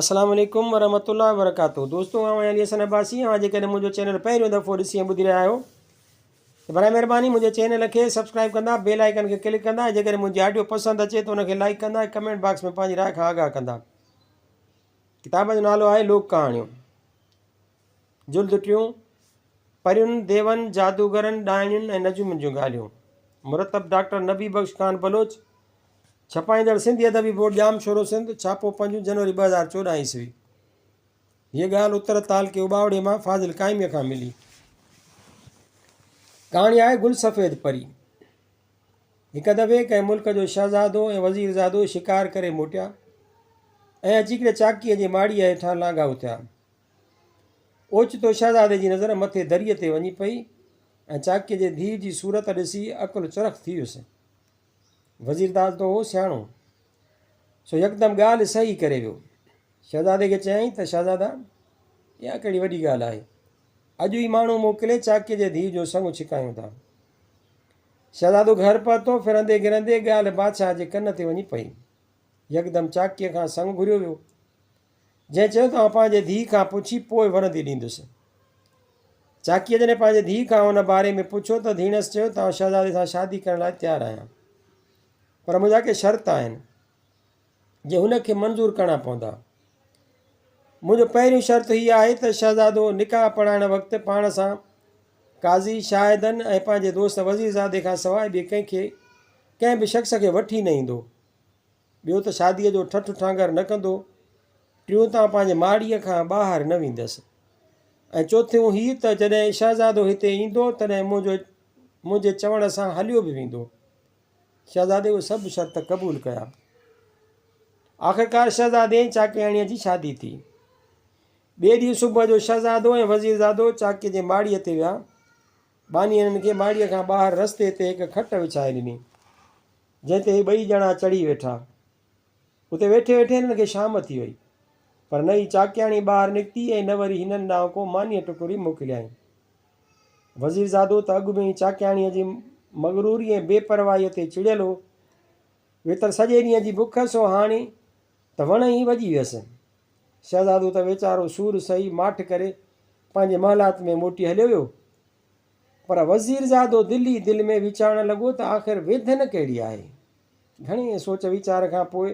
السلام عليڪم ورحمة الله وبرڪاته دوستو آئون آهيان علي حسن عباسي اوهان جيڪڏهن منهنجو چينل پهريون دفعو ڏسي ۽ ٻڌي رهيا آهيو ته برائي مهرباني منهنجي چينل کي سبسڪرائب ڪندا بيل آئيڪن کي ڪلڪ ڪندا ۽ جيڪڏهن منهنجي آڊيو پسند اچي ته ان کي لائڪ ڪندا ۽ ڪمينٽ باڪس ۾ پنهنجي راء کان آگاهه ڪندا ڪتاب جو نالو آهي لوڪ ڪهاڻيون جلد ٽيون، پرين، ديون، جادوگرن، ڏائڻين ۽ نجومين جون ڳالهيون. مرتب ڊاڪٽر نبي بخش خان بلوچ، ڇپائيندڙ سنڌي ادبي بورڊ ڄام شورو سنڌ، ڇاپو پنجون جنوري 2014 عيسوي. هيء ڳالهه اتر تعلقي اٻاوڙي مان فاضل قائميء کان ملي. ڪهاڻي آهي گل سفيد پري. هڪ دفعي ڪنهن ملڪ جو شهزادو ۽ وزيرزادو شڪار ڪري موٽيا ۽ اچي هڪڙي چاڪيء جي ماڙيء هيٺان لانگهائو ٿيا. اوچتو شهزادي جي نظر مٿي دريء تي وڃي پئي ۽ چاڪيء جي ڌيء جي صورت ڏسي عقل چرخ ٿي ويس. وزيردادو هو سياڻو، سو يڪدم ڳالهه صحيح ڪري ويو. شهزادي کي چيائين ته شهزادا، اها ڪهڙي وڏي ڳالهه آهي؟ اڄ ئي ماڻهو موڪلي چاڪيء جي ڌيء جو سڱ ڇڪايون ٿا. شهزادو گهر پهتو، ڦرندي گرندي ڳالهه بادشاهه جي ڪن تي وڃي پئي. يڪدم چاڪيء کان سڱ گهريو ويو. جنهن چيو ته آئون پنهنجي ڌيء کان پڇي پوء ورندي ڏيندس. چاڪيء جڏهن پنهنجي ڌيء کان ان باري ۾ پڇيو ته ڌيڻس چيو ته آئون شهزادي سان شادي ڪرڻ لاء تيار آهيان، پر منهنجا ڪي شرط آهن، جي هن کي منظور ڪرڻا پوندا. منهنجو پهريون شرط هي آهي ته شهزادو نڪاح پڙهائڻ وقت پاڻ سان قاضي، شاهدن ۽ پنهنجي دوست وزيرزادي کان سواء ٻئي ڪنهن کي ڪنهن به شخص کي وٺي نه ايندو. ٻيو ته شاديء جو ٺٺ ٺانگر نه ڪندو، ٽيون ته آئون پنهنجي ماڙيء کان ٻاهر نه ويندس ۽ چوٿيون هيء ته جڏهن شهزادو هتي ايندو، تڏهن منهنجو منهنجي چوڻ سان هليو به ويندو. شهزادي اهي سڀ شرط قبول ڪيا. آخرڪار شهزادي ۽ چاڪياڻيء جي شادي ٿي. ٻئي ڏينهن صبح جو شهزادو ۽ وزيرزادو چاڪيء جي ماڙيء تي ويا. ٻانهيء هنن کي ماڙيء کان ٻاهر رستي تي هڪ کٽ وڇائي ڏني. جنهن تي هي ٻئي ڄڻا چڙهي ويٺا. اتي ويٺي ويٺي هنن کي شام ٿي وئي، پر نه ئي چاڪياڻي ٻاهر نڪتي ۽ نه وري هنن ڏانهن ڪو مانيء ٽڪر ئي موڪليائين. وزيرزادو ته اڳ ۾ ئي چاڪياڻيء جي مغروري ۽ بي پرواهيء تي چڙيل هو. ويتر سڄي ڏينهن جي بک، سو هاڻي ته وڻ ئي وڄي ويس. شهزادو ته ويچارو سور سهي ماٺ ڪري پنهنجي محلات ۾ موٽي هليو ويو. پر وزيرزادو دل ئي دل ۾ ويچارڻ لڳو ته آخر ويڌن ڪهڙي آهي؟ گهڻي سوچ ويچار کان پوء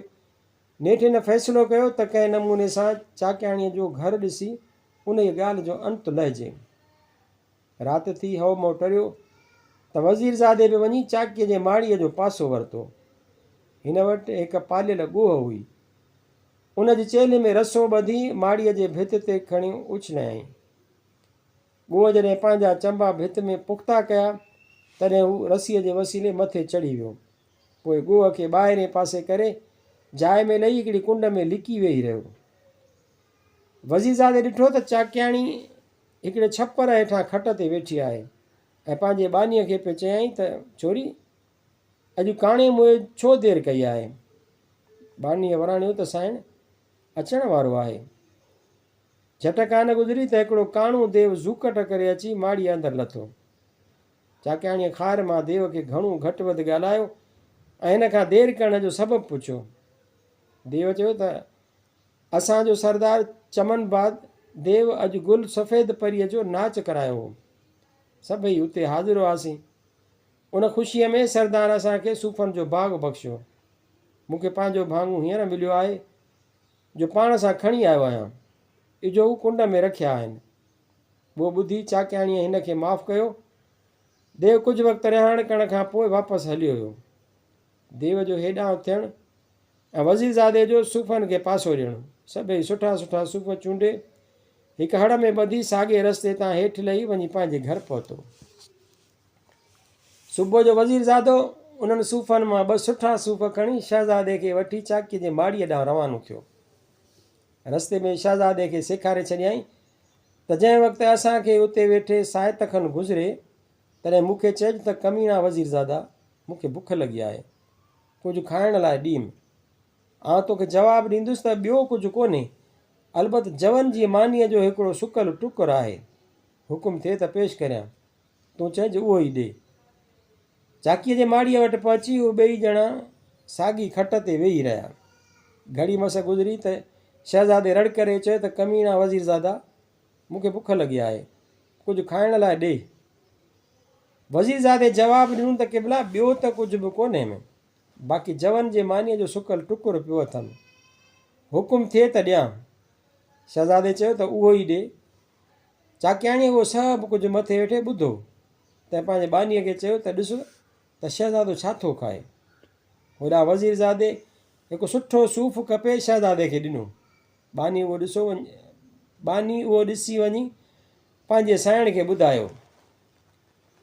نيٺ هن فيصلو ڪيو ته ڪنهن نموني سان چاڪياڻيء جو گهر ڏسي انهيء ڳالهه جو انت لهجي. رات ٿي، هئو مئو ٽريو ته وزيرزادي به وڃي چاڪيء جي ماڙيء جو پاسو ورتو. هن وٽ هڪ پاليل ڳوهه هئي. ان جي چيلهه ۾ رسو ٻڌي ماڙيء جي ڀت تي کڻي اڇلايائين. ڳوهه جڏهن پنهنجا چنبا ڀت ۾ پختا ڪيا، تڏهن هو رسيء جي وسيلي مٿي چڙهي ويو. پوء ڳوهه کي ٻاهرئين پاسي ڪري، جاء ۾ لهي هڪڙي ڪنڊ ۾ لڪي ويهي رهيو. وزيرزادي ڏٺو ته چاڪياڻي هڪڙي ڇپر هيٺان کٽ تي ويٺي آهي ۽ پنهنجي ٻانهيء کي پئي چيائين ته، ڇوري! اڄ ڪاڻي موئي ڇو دير ڪئي آهي؟ ٻانهيء وراڻيو ته، سائڻ! اچڻ وارو آهي. جهٽ ڪانه گذري ته هڪڙو ڪاڻو ديو زوڪٽ ڪري اچي ماڙيء اندر لٿو. چاڪياڻيء خار مان ديو کي گهڻو گهٽ وڌ ڳالهايو ۽ هن کان دير ڪرڻ جو سبب پڇيو. ديو چيو ته، اسان جو سردار چمن باد ديو اڄ گل سفيد پريء جو ناچ ڪرايو هو. سڀئي اتي حاضر هئاسين. ان خوشيء ۾ سردار اسان کي صوفن جو باغ بخشيو. مون کي پنهنجو ڀاڱو هينئر مليو آهي. جو پاڻ سان کڻي آيو آهيان. اجهو هو ڪنڊ ۾ رکيا آهن. اهو ٻڌي چاڪياڻيء هن کي معاف ڪيو. ديو ڪجهه وقت رهاڻ ڪرڻ کان پوء واپس هليو ويو. ديو جو هيڏانهن ٿيڻ ۽ وزيرزادي جو صوفن کي پاسو ڏيڻ، سڀيئي سٺا سٺا صوف چونڊي، هڪ هڙ ۾ ٻڌي ساڳئي رستي تان هيٺ لهي وڃي پنهنجي گهر پهتو. صبح جو وزيرزادو انهن صوفن مان ٻه سٺا صوف کڻي شهزادي کي وٺي چاڪيء جي ماڙيء ڏانهن روانو ٿيو. رستي ۾ شهزادي کي سيکاري ڇڏيائين ته جنهن وقت اسان کي اتي ويٺي ساعت کن گذري، تڏهن مون کي چئج ته ڪميڻا وزيرزادا، مون کي بک لڳي آهي، ڪجهه کائڻ لاء ڏيم. آئون توکي جواب ڏيندس ته ٻيو ڪجهه ڪونهي، البت جون جي مانيء جو هڪڙو سڪل ٽڪر آهي. حڪم ٿئي ته پيش ڪريان. تون چئج اهو ئي ڏي. چاڪيء جي ماڙيء وٽ پهچي هو ٻيئي ڄڻا ساڳي کٽ تي ويهي رهيا. گهڙي مس گذري ته شهزادي رڙ ڪري چيو ته ڪميڻا وزيرزادا، مون کي بک لڳي آهي، ڪجهه کائڻ لاء ڏي. وزيرزادي جواب ڏنو ته قبلا، ٻيو ته ڪجهه به ڪونهيم، باقي جون جي مانيء جو سڪل ٽڪر پيو اٿم. حڪم ٿئي ته ڏيان. شهزادي چيو ته اهو ئي ڏي. چاڪياڻيء اهو سڀ ڪجهه مٿي ويٺي ٻڌو، تنهن پنهنجي ٻانهيء کي چيو ته ڏس ته شهزادو ڇا ٿو کائي. هوڏانهن وزيرزادي هڪ سٺو صوف ڪپي شهزادي کي ڏنو. ٻانهي اهو ڏسو ٻانهي اهو ڏسي وڃي پنهنجي سائڻ کي ٻڌايو.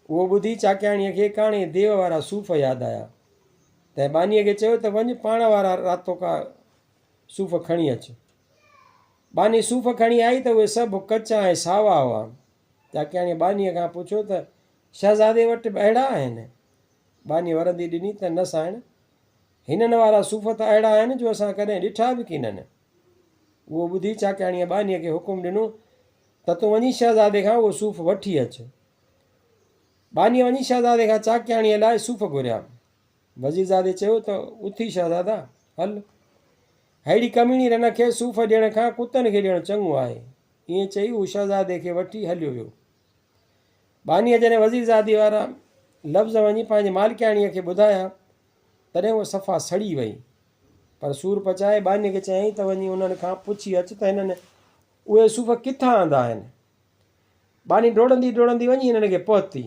اهو ٻڌي چاڪياڻيء کي ڪاڻي ديو وارا صوف ياد آيا. تنهن ٻانهيء کي چيو ته وڃ پاڻ وارا راتوڪا صوف کڻي اچ. ٻانهي صوف کڻي آئي ته اهي سڀ ڪچا ۽ ساوا هئا. چاڪياڻيء ٻانهيء کان پڇيو ته شهزادي وٽ به اهڙا آهن؟ ٻانهيء ورندي ڏني ته نه سائڻ، هنن وارا صوف ته اهڙا آهن جو اسان ڪڏهن ڏٺا به ڪينهن. اهو ٻڌي چاڪياڻيء ٻانهيء کي حڪم ڏنو ته تون وڃي شهزادي کان اهو صوف وٺي اچ. ٻانهيء وڃي شهزادي کان چاڪياڻيء لاء صوف گهريا. وزيرزادي چيو ته اٿي شهزادا، هل. ههڙي ڪميڻي رن کي صوف ڏيڻ کان ڪتن کي ڏيڻ چڱو آهي. ائين چئي هو شهزادي کي وٺي هليو ويو. ٻانهيء جڏهن وزيرزادي وارا لفظ وڃي پنهنجي مالڪياڻيء کي ٻڌايا، تڏهن هوء صفا سڙي وئي. پر سور پچائي ٻانهيء کي چيائين ته وڃي انهن کان پڇي اچ ته هنن اهي صوف ڪٿان آندا آهن. ٻانهي ڊوڙندي ڊوڙندي وڃي هنن کي پهتي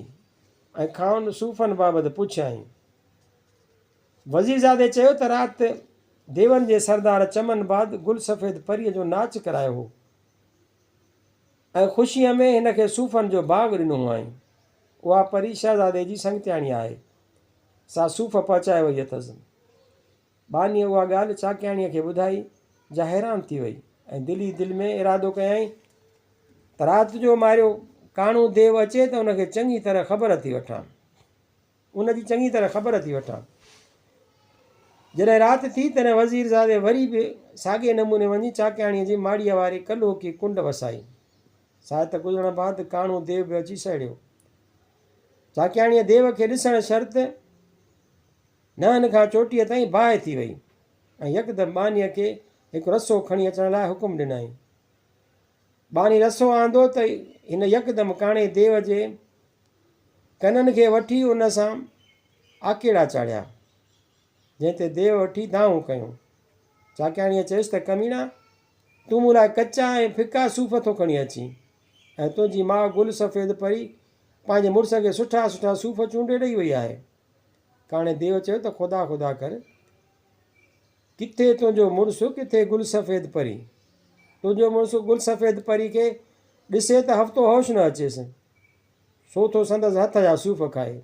۽ کانئن صوفن بابت پڇيائين. وزيرزادي چيو ته رات ديون جي سردار چمن بعد گل سفيد پريء جو ناچ ڪرايو هو ۽ خوشيء ۾ هن کي صوفن جو باغ ڏنو هئائين. اها پري شهزادي جي سنگتياڻي آهي، سا صوف پهچائي وئي اٿس. ٻانهيء اها ڳالهه چاڪياڻيء کي ٻڌائي، جا حيران ٿي وئي ۽ دل ئي دل ۾ ارادو ڪيائين ته رات جو ماريو ڪاڻو ديو اچي ته ان کي چڱي طرح خبر ٿي وٺان. ان جي چڱي طرح خبر ٿي وٺان. جڏهن رات ٿي، تڏهن وزيرزادي وري به ساڳئي نموني وڃي چاڪياڻيء جي ماڙيء واري ڪلهوڪي ڪنڊ وسائي. ساعت گذرڻ بعد ڪاڻو ديو به اچي سهڙيو. چاڪياڻيء ديو کي ڏسڻ شرط نهن کان چوٽيء تائين باهه ٿي وئي ۽ يڪدم ٻانهيء کي هڪ رسو کڻي اچڻ لاء حڪم ڏنائين. ٻانهي رسو آندو ته هن يڪدم ڪاڻي ديو جي ڪنن کي وٺي ان سان آڪيڙا چاڙهيا، جنهن تي ديو وٺي دانهون ڪيون. چاڪياڻيء چيس ته ڪميڻا! تون مون لاء ڪچا ۽ ڦڪا صوف ٿو کڻي اچين ۽ تنهنجي ماء گل سفيد پري پنهنجي مڙس کي سٺا سٺا صوف چونڊي ڏئي وئي آهي. ڪاڻي ديو چيو ته خدا خدا ڪر، ڪٿي تنهنجو مڙس، ڪٿي گل سفيد پري. تنهنجو مڙس گل سفيد پري کي ڏسي ته هفتو هوش نه اچيس، سو ٿو سندس هٿ جا صوف کائي.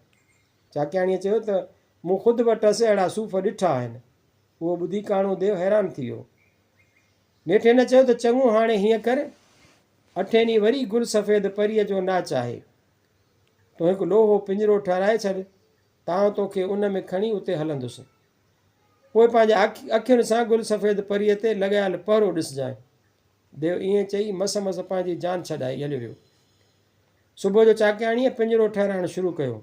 چاڪياڻيء چيو ته مون خود وٽس اهڙا صوف ڏٺا آهن. اهو ٻڌي ڪاڻو ديو حيران ٿي ويو. نيٺ هن چيو ته چڱو هاڻي هيئن ڪر، اٺين ڏينهن وري گل سفيد پريء جو ناچ آهي. تون هڪ لوهو پڃرو ٺهرائي ڇڏ ته آئون توکي ان ۾ کڻي اتي هلندس. پوء پنهنجي اکين سان گل سفيد پريء تي لڳايل پهرو ڏسجانء. ديو ائين چئي مس مس پنهنجي جان ڇڏائي هليو ويو. صبح جو چاڪياڻيء پڃرو ٺهرائڻ شروع ڪيو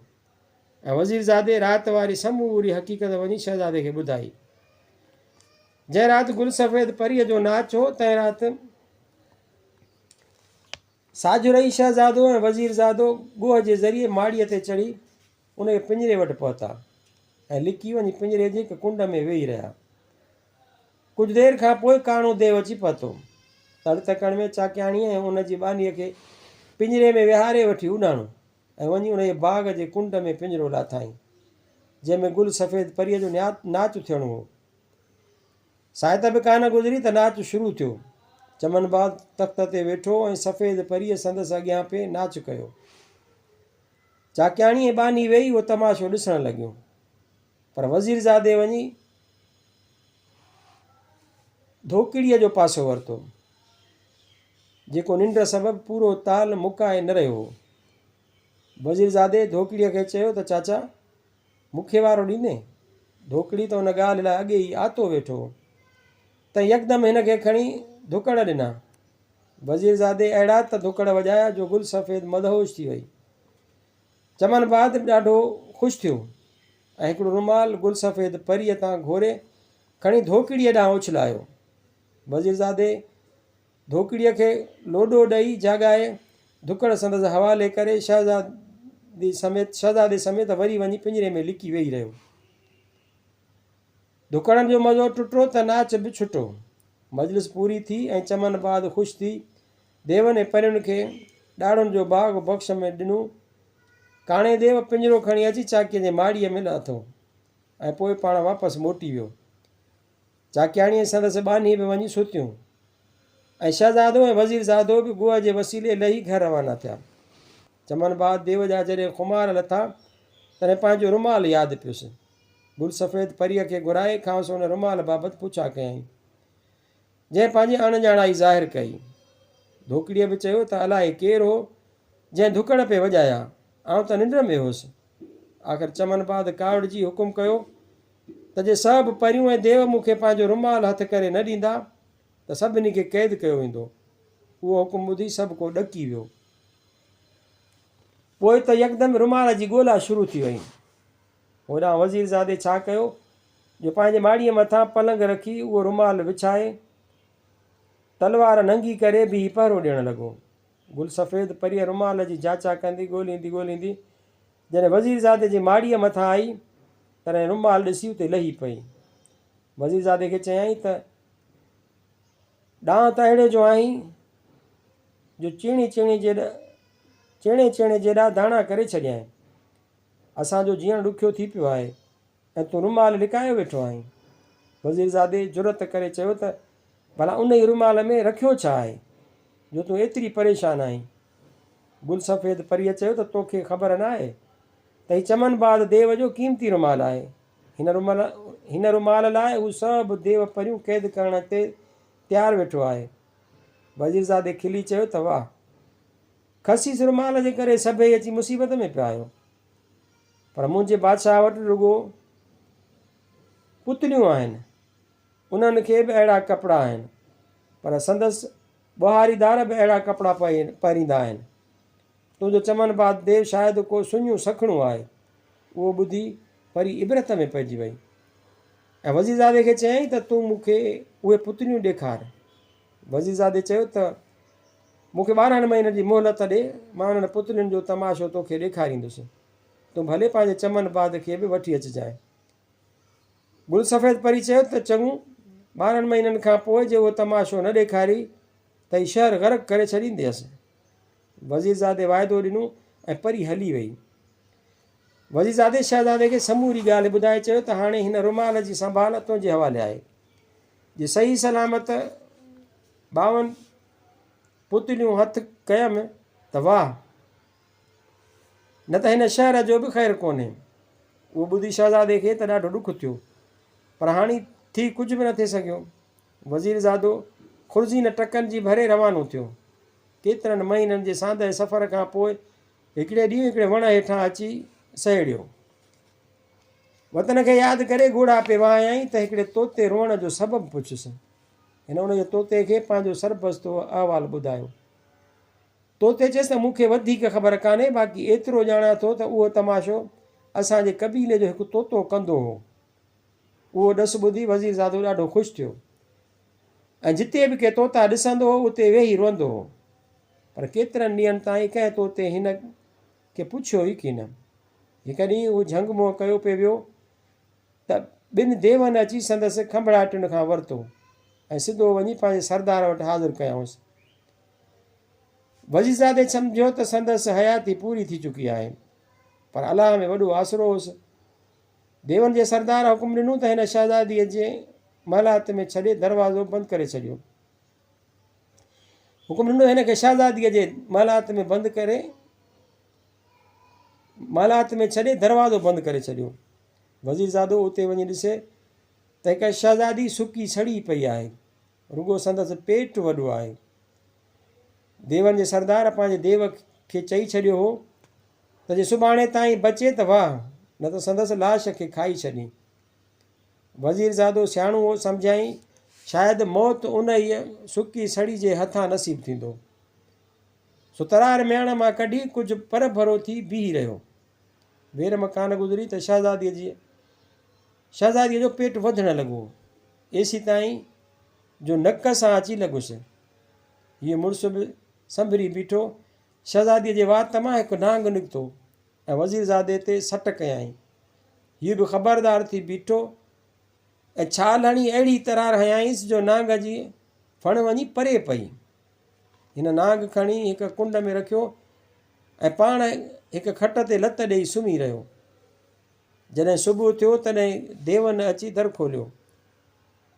۽ وزيرزادي رات واري سموري حقيقت وڃي شهزادي کي ٻڌائي. جنهن رات گل سفيد پريء جو ناچ هو، تنهن رات ساجهرئي شهزادو ۽ وزيرزادو ڳوهه جي ذريعي ماڙيء تي چڙهي انهيء پڃري وٽ پهتا ۽ لڪي وڃي پڃري جي هڪ ڪنڊ ۾ ويهي رهيا. ڪجهه دير کان پوء ڪاڻو ديو اچي پهتو. تڙ تڪڙ ۾ چاڪياڻيء ۽ ان جي ٻانهيء کي پڃري ۾ ويهاري وٺي اڏاڻو ۽ وڃي انهيء باغ جي ڪنڊ ۾ پڃرو لاٿائين، جنهن ۾ گل سفيد پريء جو ناچ ٿيڻو هو. ساعت به ڪانه گذري ته ناچ شروع ٿيو. چمن باد تخت تي ويٺو ۽ سفيد پريء سندس اڳيان پئي ناچ ڪيو. چاڪياڻي ۽ ٻانهي ويهي اهو تماشو ڏسڻ لڳيون. پر وزيرزادي وڃي ڌوڪڙيء جو پاسو ورتو، جيڪو ننڊ سبب پورو تال مڪائي نه رهيو هو. وزيرزادي ڌوڪڙيء کي چيو ته چاچا! مون کي وارو ڏيندين؟ ڌوڪڙي ته ان ڳالهه لاء اڳي ئي آتو ويٺو هو، تنهن يڪدم هن کي کڻي ڌڪڙ ڏنا. وزيرزادي اهڙا ته ڌڪڙ وڄايا جو گل سفيد مدهوش ٿي وئي. چمن بعد به ڏاڍو خوش ٿيو ۽ هڪڙو رومال گل سفيد پريء تان گهوري کڻي ڌوڪڙيء ڏانهن اڇلايو. وزيرزادي ڌوڪڙيء کي لوڏو ڏئي جاڳائي، ڌڪڙ سندس حوالي ڪري شهزادي سميت شهزادي سميت وري وڃي پڃري ۾ لڪي ويهي رهيو. ڌڪڙن جو مزو ٽٽو ته ناچ به ڇٽو. مجلس پوري ٿي ۽ چمن بعد خوش ٿي ديون ۽ پرين کي ڏاڙهن جو باغ بخش ۾ ڏنو. ڪاڻي ديو پڃرو کڻي اچي چاڪيء جي ماڙيء ۾ لاٿو ۽ پوء پاڻ واپس موٽي ويو. چاڪياڻي ۽ سندس ٻانهي به وڃي ستيون ۽ شهزادو ۽ وزيرزادو به ڳوهه جي وسيلي لهي گهر روانا ٿيا. چمن بعد ديو جا جڏهن خمار لٿا، تڏهن پنهنجو رومال ياد پيس. گل سفيد پريء کي گهرائي کانئس ان رومال بابت پڇا ڪيائين، جنهن پنهنجي اڻڄاڻائي ظاهر ڪئي. ڌوڪڙيء به چيو ته الائي ڪير هو، جنهن ڌڪڙ پئي وڄايا، آئون ته ننڊ ۾ هوس. آخر چمن بعد ڪاوڙجي حڪم ڪيو ته جي سڀ پريون ۽ ديو مون کي پنهنجو رومال هٿ ڪري نه ڏيندا ته سڀني کي قيد ڪيو ويندو. اهو حڪم ٻڌي سڀ ڪو ڏڪي ويو. پوء ته يڪدم رومال جي ڳولا شروع ٿي وئي. هوڏانهن وزيرزادي ڇا ڪيو جو پنهنجي ماڙيء مٿان پلنگ رکي اهو رومال وڇائي تلوار ننگي ڪري بيهي پهرو ڏيڻ لڳو. گل سفيد پريء رومال جي جاچا ڪندي ڳوليندي ڳوليندي جڏهن وزيرزادي جي ماڙيء مٿان آئي، تڏهن رومال ڏسي اتي لهي پئي. وزيرزادي کي چيائين ته، ڏانء ته اهڙي جو آهين، جو چيڻي چيڻي جيڏا چيڻي چيڻي جيڏا داڻا ڪري ڇڏيائين. اسان جو جيئڻ ڏکيو ٿي پيو آهي ۽ تون رومال لڪايو ويٺو آهين. وزيرزادي جرئت ڪري چيو ته، ڀلا انهيء رومال ۾ رکيو ڇا آهي، جو تون ايتري پريشان آهين؟ گل سفيد پريء چيو ته توکي خبر ناهي ته هي چمن باز ديو جو قيمتي رومال آهي. هن رومال لاء هو سڀ ديو پريون قيد ڪرڻ تي تيار ويٺو آهي. وزيرزادي کلي چيو ته واهه! خسيس رومال جي ڪري سڀيئي اچي مصيبت ۾ پيا آهيو. پر منهنجي بادشاهه وٽ رڳو پتليون آهن. انهن کي به اهڙا ڪپڙا آهن. پر سندس ٻهاريدار به اهڙا ڪپڙا پهريندا آهن. تنهنجو چمن بعد ديو شايد ڪو سڃو سکڻو آهي. اهو ٻڌي پري عبرت ۾ پئجي وئي ۽ وزيرزادي کي چيائين ته تون مون کي اهي پتليون ڏيکار. وزيرزادي چيو ته مون کي 12 مهينن جي مهلت ڏي، مان انهن پتلين جو تماشو توکي ڏيکاريندس. تون ڀلي پنهنجي چمن بعد کي به وٺي اچجانء. گل سفيد پري چيو ته چڱو، 12 مهينن کان پوء جي اهو تماشو نه ڏيکاري ته هي شهر غرق ڪري ڇڏينديس. وزيرزادي واعدو ڏنو ۽ پري هلي وئي. وزيرزادي شهزادي کي سموري ڳالهه ٻڌائي چيو ته هاڻي هن رومال جي سنڀال تنهنجي حوالي آهي. جي صحيح سلامت 52 پتليون هٿ ڪيم ته واهه! نه ته هن شهر جو به خير ڪونهي. اهو ٻڌي شهزادي کي ته ڏاڍو ڏک ٿيو، پر هاڻي ٿي ڪجهه به نه ٿي سگهيو. وزيرزادو خرزين ٽڪن جي ڀري روانو ٿيو. ڪيترن مهينن جي ساندهه سفر کان پوء هڪڙي ڏينهن هڪڙي وڻ هيٺان اچي سهيڙيو. وطن کي ياد ڪري ڳوڙها پئي وهايائين ته هڪڙي طوطي روئڻ جو سبب پڇيس. هن انهيء طوطي کي پنهنجو سربستو احوال ٻڌايو. طوطي چيس ته مون کي وڌيڪ خبر ڪانهي، باقي ايترو ڄاڻان ٿو ته اهو تماشو اسان جي قبيلي جو هڪ طوطو ڪندو هو. اهو ڏس ٻڌي وزيرزادو ڏاڍو خوش ٿيو ۽ جتي به ڪي طوطا ڏسندو هو اتي ويهي روئندو هو. پر ڪيترن ڏينهن تائين ڪنهن طوطي هن کي پڇيو ئي ڪين. هڪ ڏينهن هو جهنگ منهن ڪيو پئي ويو ته ٻن ديون اچي سندس کنڀڙاٽين کان ورتو ۽ سڌو وڃي پنهنجي سردار وٽ حاضر ڪيائونس. وزيرزادي سمجهيو ته سندس حياتي پوري ٿي چڪي آهي، پر الله ۾ وڏو آسرو هوس. ديون جي سردار حڪم ڏنو ته هن شهزاديء جي محلات ۾ ڇڏي دروازو بند ڪري ڇڏيو. حڪم ڏنو هن کي شهزاديء جي محلات ۾ بند ڪري محلات ۾ ڇڏي دروازو بند ڪري ڇڏيو. وزيرزادو اتي وڃي ڏسي ته هڪ شهزادي سڪي سڙي پئي آهي. رڳو سندس پيٽ وڏو آهي. ديون جي سردار پنهنجي ديو کي چئي ڇڏيو هو ته جي سڀاڻي تائين بچي ته واهه، نه ته سندس لاش کي کائي ڇڏين. وزيرزادو سياڻو هو، سمجهيائين شايد موت انهيء سڪي سڙي جي هٿان نصيب ٿيندو. سو ترار مياڻ مان ڪڍي ڪجهه پرڀرو ٿي بيهي رهيو. وير م ڪانه گذري ته شهزاديء جي شهزاديء جو پيٽ وڌڻ لڳو. ايسيتائين جو نڪ سان اچي لڳس. هيء مڙس به سنڀري بيٺو. شهزاديء جي وات مان هڪ نانگ نڪتو ۽ وزيرزادي تي سٽ ڪيائين. هيء به خبردار ٿي بيٺو ۽ ڇال هڻي اهڙي ترار هنيائينس جو نانگ جي ڦڻ وڃي پري پئي. هن نانگ کڻي هڪ ڪنڊ ۾ رکيو ۽ پاڻ هڪ کٽ تي لت ڏيئي سمهي رهيو. جڏهن صبح ٿيو تڏهن ديون اچي در کوليو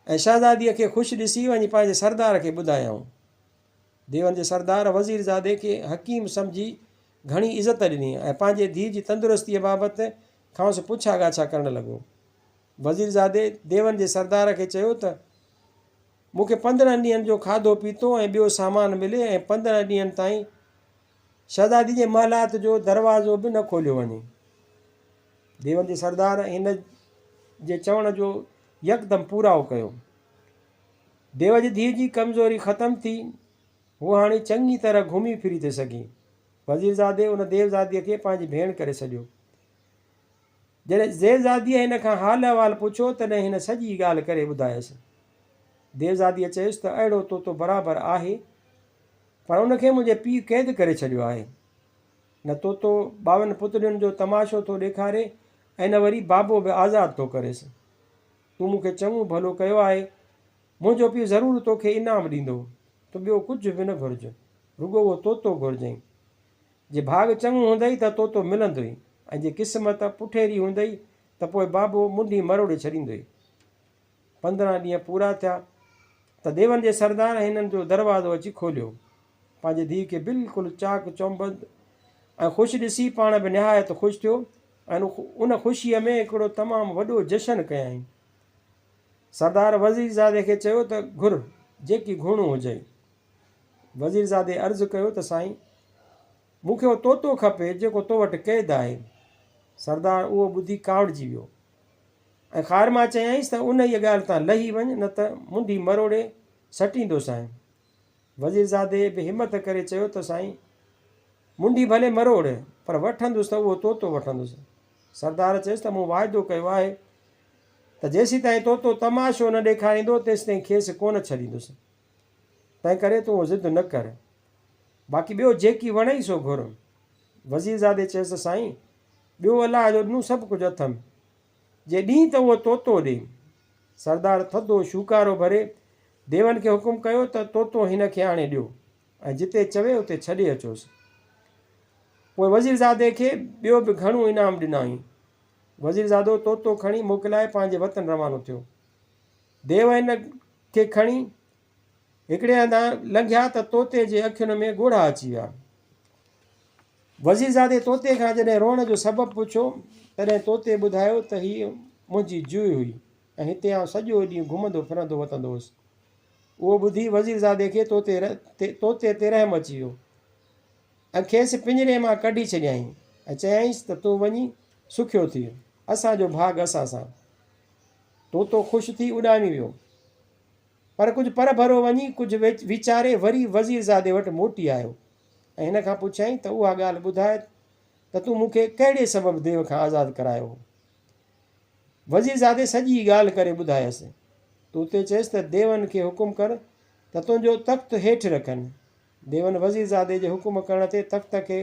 ۽ شهزاديء کي خوش ڏسي وڃي پنهنجي سردار کي ٻڌايائون. ديون جي سردار وزيرزادي کي حڪيم سمجهي گهڻي عزت ڏني ۽ پنهنجي ڌيء جي تندرستيء بابت کانئس پڇا ڳاڇا ڪرڻ لڳو. وزيرزادي ديون جي سردار کي چيو ته، مون کي 15 ڏينهن جو کاڌو پيتو ۽ ٻيو سامان ملي ۽ 15 ڏينهن تائين شهزادي جي محلات جو دروازو به نه کوليو وڃي. ديون جي سردار هن جي چوڻ جو يڪدم پورائو ڪيو. ديو جي ڌيء جي ڪمزوري ختم ٿي، هوء هاڻي چڱي طرح گهمي ڦري ٿي سگهي. وزيرزادي ان ديوزاديء کي پنهنجي ڀيڻ ڪري سڏيو. جڏهن ديوزاديء هن کان حال احوال پڇيو، تڏهن هن سڄي ڳالهه ڪري ٻڌايس. ديوزاديء چيس ته اهڙو طوطو برابر آهي، پر ان کي منهنجي پيء قيد ڪري ڇڏيو آهي. نه طوطو ٻاون پتلين جو تماشو ٿو ڏيکاري ۽ نه وري بابو به آزاد ٿو ڪريس. تون مون کي چڱو ڀلو ڪيو آهي. منهنجو پيء ضرور توکي انعام ڏيندو. تون ٻيو ڪجهه به نه گهرج، رڳو اهو طوطو گهرجئين. جي ڀاڳ چڱو هوندئي ته طوطو ملندوئي ۽ جي قسمت پٺيري هوندئي ته پوء بابو منڍي مروڙي ڇڏيندوئي. 15 ڏينهن پورا ٿيا ته ديون جي سردار هنن جو دروازو اچي کوليو. پنهنجي ڌيء کي بلڪل چاق چوبند ۽ خوش ڏسي پاڻ به نهايت خوش ٿيو ۽ ان خوشيء ۾ هڪڙو تمام وڏو جشن ڪيائين. سردار وزيرزادي کي چيو ته گهر جيڪي گهرڻو هجئي. وزيرزادي عرض ڪيو ته سائين! مون کي اهو طوطو کپي جيڪو تو وٽ قيد آهي. سردار اهو ٻڌي ڪاوڙجي ويو ۽ خار مان چيائينس ته انهيء ڳالهه تان لهي وڃ نه ته منڍي مروڙي سٽيندوسانء. وزيرزادي به همت ڪري چيو ته سائين! منڍي ڀلي مروڙ، پر وٺندس ته اهو طوطو وٺندس. سردار چيس ته مون واعدو ڪيو آهي ته جيسيتائين طوطو تماشو نه ڏيکاريندو تيسيتائين کيس ڪونه ڇڏيندس. تنهنڪري تون اهو ضد نه ڪر. باقي ٻيو جيڪي وڻئي سو گهر. وزيرزادي چيس ته سائين! ٻيو الله جو ڏنو سڀ ڪجهه اٿم. جي ڏين ته اهو طوطو ڏي. سردار ٿڌو شوڪارو ڀري ديون کي حڪم ڪيو ته طوطو هن کي آڻي ڏيو ۽ جتي چوي اتي ڇڏي اچوس. پوء وزيرزادي کي ٻيو به گهڻو انعام ڏنائين. وزيرزادو طوطو کڻي موڪلائي پنهنجي وطن روانو ٿيو. ديو هن کي کڻي هڪڙي هنڌان لنگهيا ته طوطي جي اکين ۾ ڳوڙها اچي ويا. وزيرزادي طوطي کان جڏهن روئڻ جو سبب پڇيو، تڏهن طوطي ٻڌايو ته هيء منهنجي جوء هئي ۽ هتي آئون سڄو ڏينهن گهمندو ڦرندو وتندو هوس. اهو ٻڌي وزيرزادي کي طوطي تي رحم اچي ويو ۽ کيس پڃري مان ڪڍي ڇڏيائين ۽ چيائينس ته تون وڃي سکيو ٿيء، اسان جو ڀاڳ اسان سان. طوطو خوش ٿي اڏامي ويو. پر ڪجهه پرڀرو وڃي ڪجهه ويچاري وري وزيرزادي وٽ موٽي آيو ۽ هن کان پڇيائين ته اها ڳالهه ٻڌاء ته تون مون کي ڪهڙي سبب ديو کان آزاد ڪرايو هو؟ وزيرزادي سڄي ڳالهه ڪري ٻڌايس. طوطي چيس ته ديون کي حڪم ڪر ته تنهنجو تخت هيٺ رکن. ديون وزيرزادي جي حڪم ڪرڻ تي تخت کي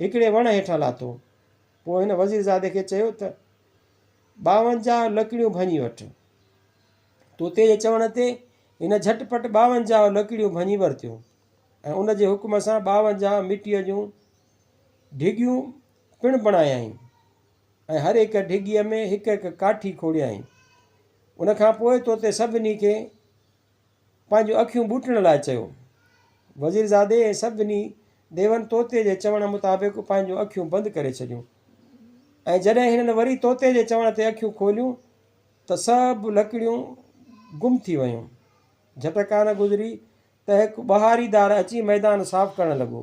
هڪڙي وڻ هيٺان لاٿو. پوء هن وزيرزادي کي چيو ته 52 لڪڙيون ڀڃي وٺ. طوطي جي چوڻ تي هن جهٽ پٽ 52 لڪڙيون ڀڃي ورتيون ۽ ان جي حڪم سان 52 مٽيء جون ڍڳيون پڻ بڻايائين ۽ هر هڪ ڍڳيء ۾ هڪ هڪ ڪاٺي کوڙيائين. ان کان پوء طوطي سڀني کي پنهنجون اکيون ٻوٽڻ لاء چيو. وزيرزادي ۽ سڀني ديون طوطي جي چوڻ مطابق پنهنجون اکيون بند ڪري ڇڏيون ۽ جڏهن هنن وري طوطي جي چوڻ تي اکيون کوليون ته سڀ لڪڙيون گم ٿي ويون. جهٽ ڪانه گذري ته هڪ ٻهاريدار اچي ميدان صاف ڪرڻ لڳو.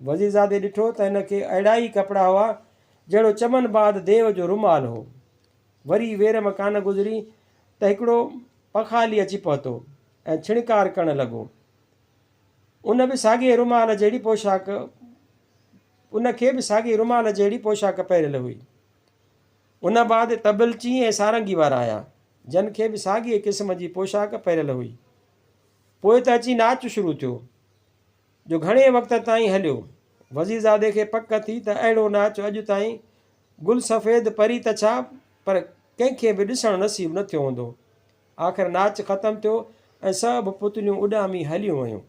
وزيرزادي ڏٺو ته هن کي اهڙا ئي ڪپڙا هئا، جهڙو چمن بعد ديو جو رومال هو. وري ويرم ڪانه گذري ته هڪڙو پخالي اچي پهتو ۽ ڇڻڪار ڪرڻ لڳو. ان به ساڳئي رومال جهڙي پوشاڪ ان کي به ساڳئي رومال جهڙي پوشاڪ پهريل هئي. ان بعد طبلچي ۽ سارنگي وارا آيا، جن کي به ساڳيء قسم جي پوشاڪ پهريل هئي. پوء ته اچي ناچ شروع ٿيو، جو گهڻي وقت تائين هليو. وزيرزادي کي پڪ ٿي ته اهڙو ناچ اڄ تائين گل سفيد پري ته ڇا پر ڪنهن کي به ڏسڻ نصيب نه ٿيو هوندو. آخر ناچ ختم ٿيو ۽ سڀ پتليون اڏامي هليون ويون.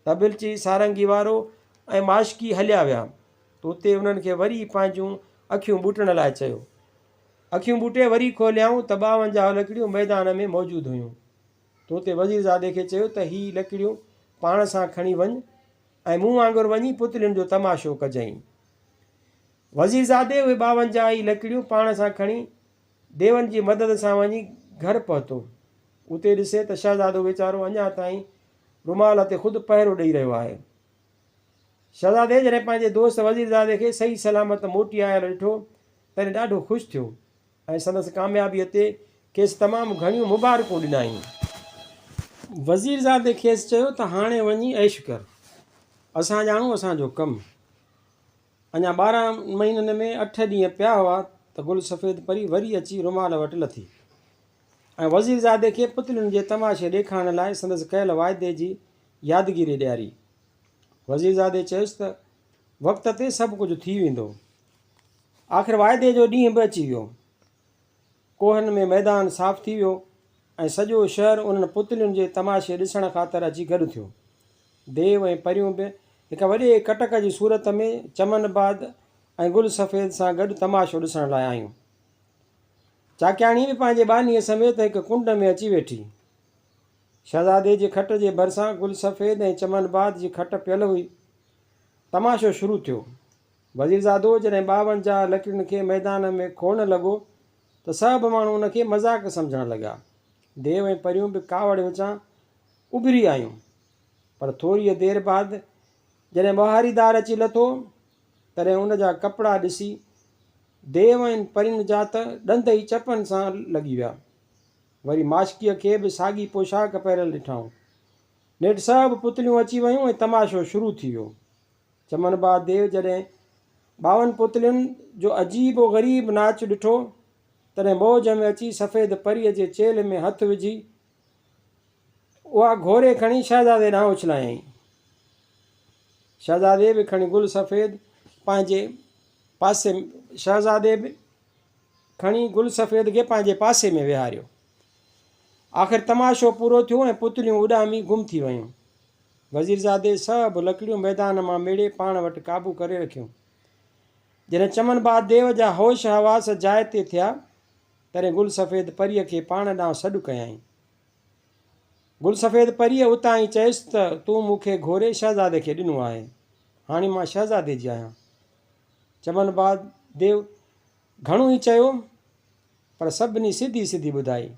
طبلچي، سارنگي وارو ۽ ماشڪي هليا ويا ته اتي انهن کي وري پنهنجون اکيون ٻوٽڻ لاء چيو. اکيون ٻوٽي وري کوليائون ته 52 لڪڙيون ميدان ۾ موجود هيون. طوطي وزيرزادي کي چيو ته هي لڪڙيون پاڻ سان کڻي وڃ ۽ مون وانگر وڃي پتلين جو تماشو ڪجئين. وزيرزادي اهي 52 ئي لڪڙيون پاڻ سان کڻي ديون جي مدد سان وڃي گهر پهتو. اتي ڏسي ته شهزادو ويچارو اڃا تائين رومال تي خود پهرو ڏئي رهيو آهي. شهزادي جڏهن پنهنجي دوست وزيرزادي کي صحيح سلامت موٽي آيل ڏٺو، تڏهن ڏاڍو خوش ٿيو ۽ سندس ڪاميابيء تي کيس تمام گهڻيون مبارڪون ڏنائين. وزيرزادي کيس چيو ته هاڻي وڃي عيش ڪر، اسان ڄاڻون اسان جو ڪم. اڃا 12 مهينن ۾ اٺ ڏينهن پيا هئا ته گل سفيد پري وري اچي رومال وٽ لٿي ۽ وزيرزادي کي پتلين جي تماشي ڏيکارڻ لاء سندس ڪيل واعدي جي يادگيري ڏياري. وزيرزادي چيس ته وقت تي سڀ ڪجهه ٿي ويندو. آخر واعدي جو ڏينهن به اچي ويو. ڪوهن ۾ ميدان صاف ٿي ويو ۽ سڄو شهر انهن پتلين جي تماشي ڏسڻ خاطر اچي گڏ ٿيو. ديو ۽ پريون به هڪ وڏي ڪٽڪ جي صورت ۾ چمن باد ۽ گل سفيد سان گڏ تماشو ڏسڻ لاء آيون. چاڪياڻي به پنهنجي ٻانهيء سميت هڪ ڪنڊ ۾ اچي ويٺي. شهزادي جي کٽ جي ڀرسان گل سفيد ۽ چمن باد جي کٽ پيل هئي. تماشو شروع ٿيو. وزيرزادو جڏهن 52 لڪڙين کي ميدان ۾ کوڙڻ لڳو ته سڀ ماڻهو ان کي مذاق سمجهڻ لڳا. ديو ۽ پريون به ڪاوڙ وچان اڀري آيون. پر ٿوريء دير بعد جڏهن ٻهاريدار اچي لٿو، تڏهن ان جا ڪپڙا ڏسي ديو ۽ پرين جا ته ڏند ئي چپن سان لڳي ويا. وري ماشڪيء کي به ساڳي پوشاڪ پهريل ڏٺائون. نيٺ سڀ پتليون اچي ويون ۽ تماشو شروع ٿي ويو. چمن باد ديو جڏهن 52 پتلين جو عجيب و غريب ناچ ڏٺو، تڏهن موج ۾ اچي سفيد پريء جي چيلهه ۾ هٿ وجهي اها گهوري کڻي شهزادي ڏانهن اڇلايائين. شهزادي به کڻي گل سفيد پنهنجي پاسي شهزادي به کڻي گل سفيد کي پنهنجي پاسي ۾ ويهاريو. آخر تماشو پورو ٿيو ۽ پتليون اڏامي گم ٿي ويون. وزيرزادي سڀ لڪڙيون ميدان مان ميڙي پاڻ وٽ قابو ڪري رکيون. جڏهن چمن باد ديو جا هوش حواس جاء تي ٿيا، تڏهن گل سفيد پريء کي پاڻ ڏانهن سڏ ڪيائين. گل سفيد پريء اتان ئي چيس ته تون مون کي گهوري شهزادي کي ڏنو آهي، هاڻي مان شهزادي جي آهيان. چمن باد ديو گهڻو ئي چيو، پر سڀني سڌي سڌي ٻڌائي.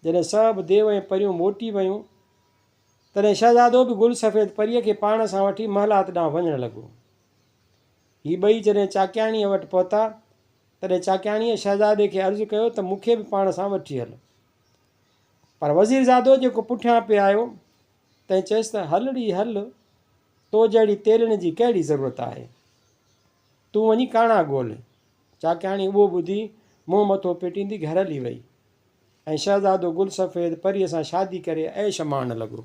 جڏهن سڀ ديو ۽ پريون موٽي ويون، تڏهن شهزادو به گل سفيد پريء کي پاڻ سان وٺي محلات ڏانهن وڃڻ لڳو. هي ٻئي جڏهن چاڪياڻيء وٽ پهتا، تڏهن چاڪياڻيء شهزادي کي عرض ڪيو ته مون کي به پاڻ سان وٺي هل. پر وزيرزادو جيڪو پٺيان پئي آيو، تنهن چيس ته هل ڙي هل، تو جهڙي تيلڻ جي ڪهڙي ضرورت آهي؟ تون وڃي ڪاڻا ڳولهه. چاڪياڻي اهو ٻڌي منهن مٿو پٽيندي گهر هلي وئي ۽ شهزادو گل سفيد پريء سان شادي ڪري عيش ماڻڻ لڳو.